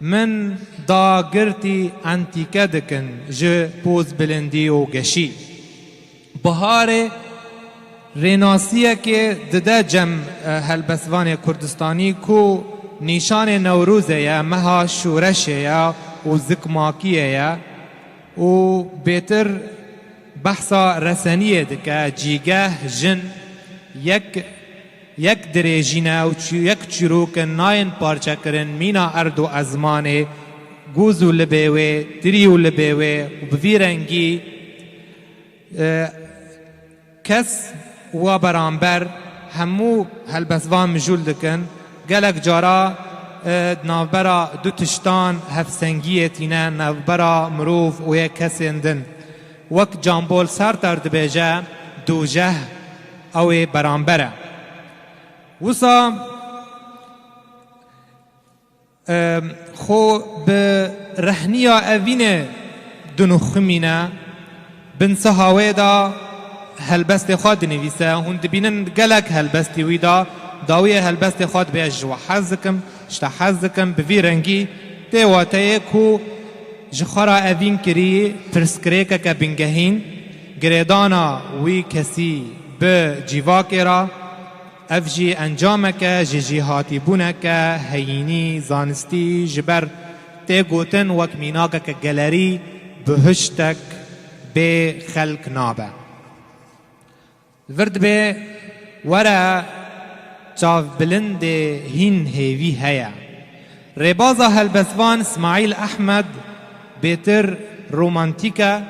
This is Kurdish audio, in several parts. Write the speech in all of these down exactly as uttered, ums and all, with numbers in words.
Min dagirtî entîke dikin ji pozbilindî û geşî. Biharê rênasiyekê dide cem, e, helbestvanê Kurdistanî ku nîşanê Newrozê ye, meha şoreşê ye û zikmakiyê ye û bêtir behsa reseniyê dike, cîgeh, jin, yek, yek dirêjî ne û çi-, yek çîrok in nayên parçekirin, mîna erd û ezmanê, goz û libê wê, tirî û libê wê û bi vî rengî, e, kes wa beramber hemû helbestvan mijûl dikin. Gelek cara, e, navbera du tiştan hevsengiyê tîne, navbera mirov û yê kesên din. Wek Jean-Paul Sartre dibêje, dojeh ew ê beramber e. Wisa, e, xwe bi rehniya evînê diniximîne, bin siha wê de helbestê xwe dinivîse. Hûn dibînin gelek helbestî wî de dawiyê helbestê xwe dibê ez ji we hez dikim, ji te hez dikim, bi vî rengî tê wateyê ku ji xwe re evîn kirî, pirsgirêkeke bingehîn, girêdana wî kesî bi cîvakê re, ev jî encameke ji jêhatîbûneke heyînî, zanistî, ji ber tê gotin wek mînakeke gelerî bihiştek bê xelk nabe. Vir dibê were çavbilindê hîn hêvî heye. Rêbaza helbestvan Smaîl Ehmed bêtir romantîk e,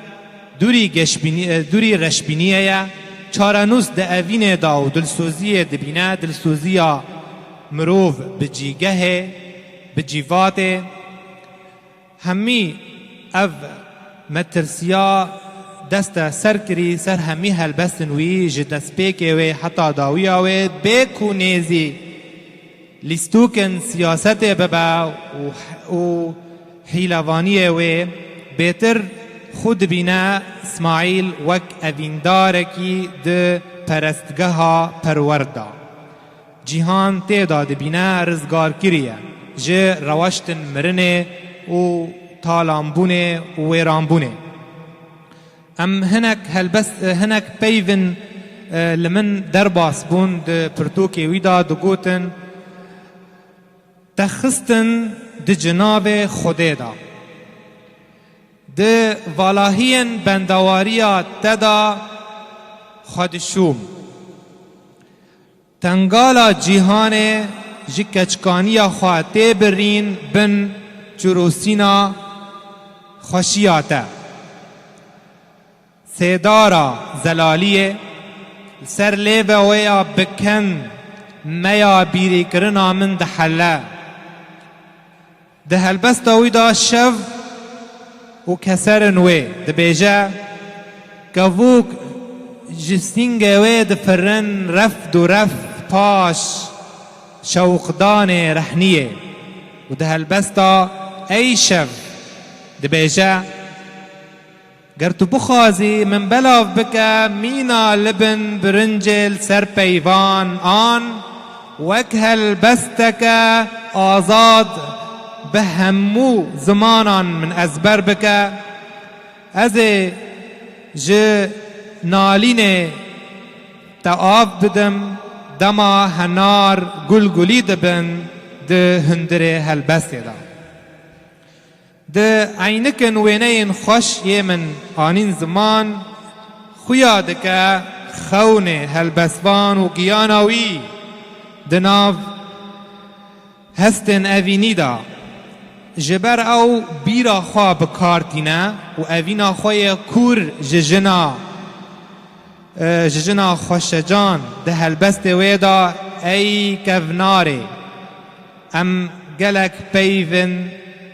dûrî geşbînî-, dûrî reşbîniyê ye. Çarenûs di evînê de û dilsoziyê dibîne, dilsoziya mirov bi cîgehê, bi cîvatê. Hemî ev metirsiya deste ser kirî ser hemî helbestên wî, ji destpêkê wê heta dawiya wê, bê ku nêzî lîstokên siyasetê bibe û, û hîlevaniyê wê, bêtir xwe dibîne Smaîl wek evîndarekî di perestgeha perwer de. Cîhan tê de dibîne rizgar kiriye ji rewaştin mirinê û talanbûnê û wêranbûnê. Em hinek helbest, hinek peyvin, e, li min derbas bûn di pirtûkê wî de digotin, te xistin di cinavê Xwedê de. Di valahiyên bendewariya te de xwe dişûm. Tengala cîhanê ji keçikaniya xwe tê birîn bin çirûsîna xweşiya te. Sêdara zelaliyê li ser lêve wê ya bi ken meya bîrîkirina min dihele. Di helbesta wî de şev û keserên wê dibêje, kevok ji sîngê wê difirin ref du ref paş şewqdanê rehniyê û di helbesta Ey şev dibêje, Ger tu bixwazî min belav bike, mîna libin birincê li ser peyvan an wek helbesteke azad bi hemû zimanan min ezber bike, ez ê ji nalînê te av bidim, dema henar gulgulî dibin di hundirê helbestê de. Di eynikin wêneyên xweş yê min anîn ziman, xuya dike xewnê helbestvan û giyana wî di nav hestên evînî de. Ji ber ew bîra xwe bi kar tîne û evîna xwe yê kûr ji jina e, ji jina xweşecan di helbestê wê de, ey kevnarê, em gelek peyvin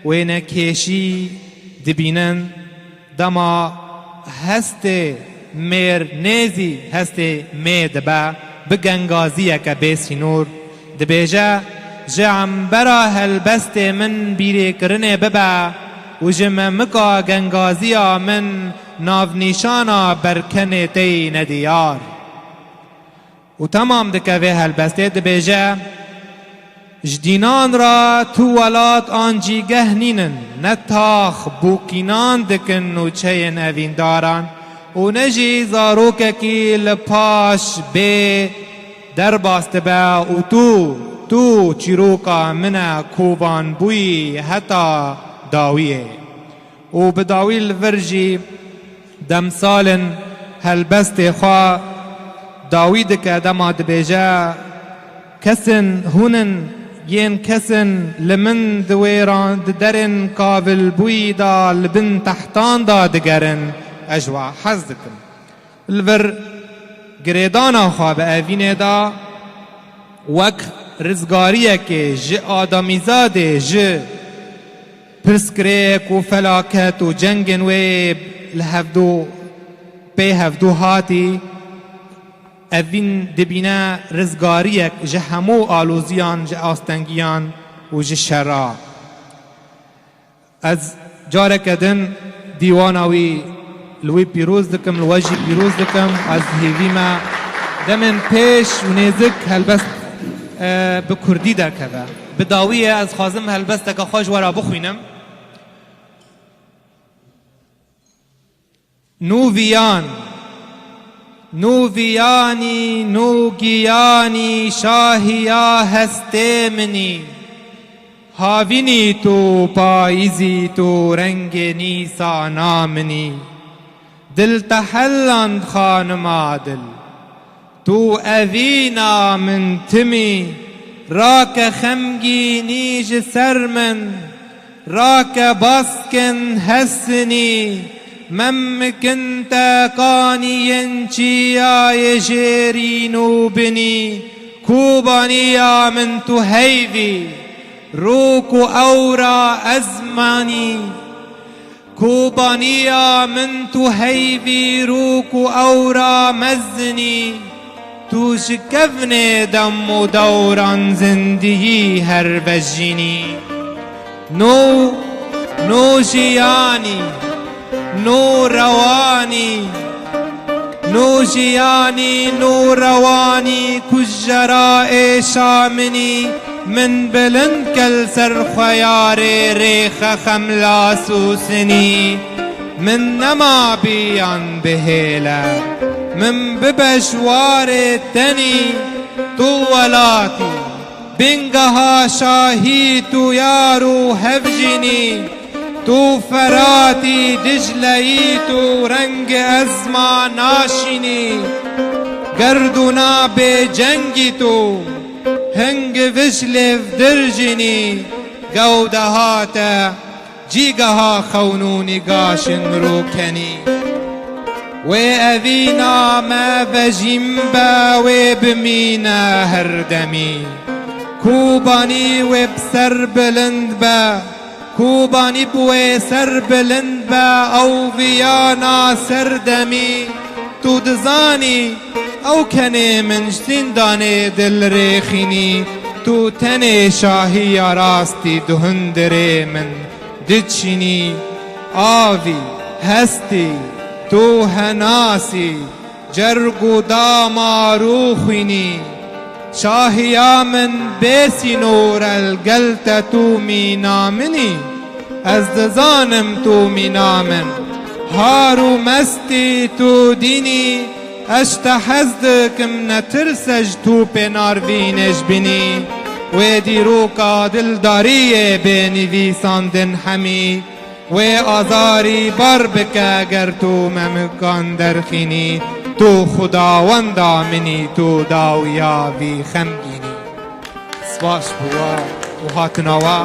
wênekêşî dibînin, dema hestê mêr nêzî hestê mê dibe, bi gengaziyeke bê sînor, dibêje, ji embera helbestê min bîrêkirinê bibe û ji memika gengaziya min navnîşana berkenê tey nediyar. Û temam dike vê helbestê, dibêje, Ji dînan re tu welat an cîgeh nînin, ne tax bûkînan dikin nûçeyên evîndaran û ne jî zarokekî li paş bê derbas dibe û tu, tu çîroka min e kovan bûyî heta dawiyê. Û bi dawî li vir jî demsal in helbestê xwe dawî dike, dema dibêje, Kes in, hûn in, yên kes in, li min di wêran, di derên kavilbûyî de li bin tehtan de digerin, ez ji we hez dikim. Li vir girêdana xwe bi evînê de wek rizgariyekê ji adamîzadê, ji pirsgirêk û felaket û cengên wê li hevdû pê hevdû hatî, evîn dibîne rizgariyek ji hemû aloziyan, ji astengiyan û ji şera. Ez careke din dîwana wî li wî pîroz dikim, li we jî pîroz dikim. Ez hêvî me demên pêş û nêzik helbest, e, bi kurdî derkeve. Bi dawiyê ez xwazim helbesteke xwe ji we re bixwînim. Nûviyan, nûviyanî, nûgiyanî, şahiya hestê min î. Havînî tu, payîzî tu, rengê nîsana min î. Dil tehelland xanima dil. Tu evîna min tim î, rake xemgînî ji ser min, rake baskin hesinî, memkin te kaniyên çiyayê jêrîn û binî, Kobaniya min tu heyvî, rûk û ewra ezmanî. Kobaniya min tu heyvî rûk û ewra mezinî, tu ji kevnê dem û dewran zindiyî her vejînî. No, no jiyanî, no rewanî, no jiyanî, no rewanî, ku jera êşa min î, min bilind ke li ser xweyarê rêxe xemla sûsinî. Min nema biyan bihêle, min bibe ji warê tenî, tu welatî, bingeha şahî, tu yar û hevjînî. Tu Feratî, Dicleyî, tu reng ezma naşînî. Gerdûna bêcengî tu, hing vij lêv dirjînî. Gewdeha te, cîgeha xewn û nîgaşin rûkenî. Wê evîna me vejîn be, wê bimîne her demî. Kobanî wê bi ser bilind be, Kobanî bi wê ser bilind be, ew viyana serdemî. Tu dizanî, ew kenê min ji zîndanê dilrêxînî. Tu tenê şahiya rastî di hundirê min diçînî. Avî, hestî, tu henasî. Cerg û dama rûxwînî. Şahiya min bê sînor e, li gel te tu mîna min î. Ez dizanim tu mîna min. Har û mestî tu dînî. Ez ji te hez dikim, netirse ji tu pê narvînê ji binî. Wê dîroka dildariyê bê nivîsandin hemî. Wê azarî bar bike ger tu memikan derxînî, tu xudawenda min î, tu dawiya vî xemgînî. Spas bo we û hatina we.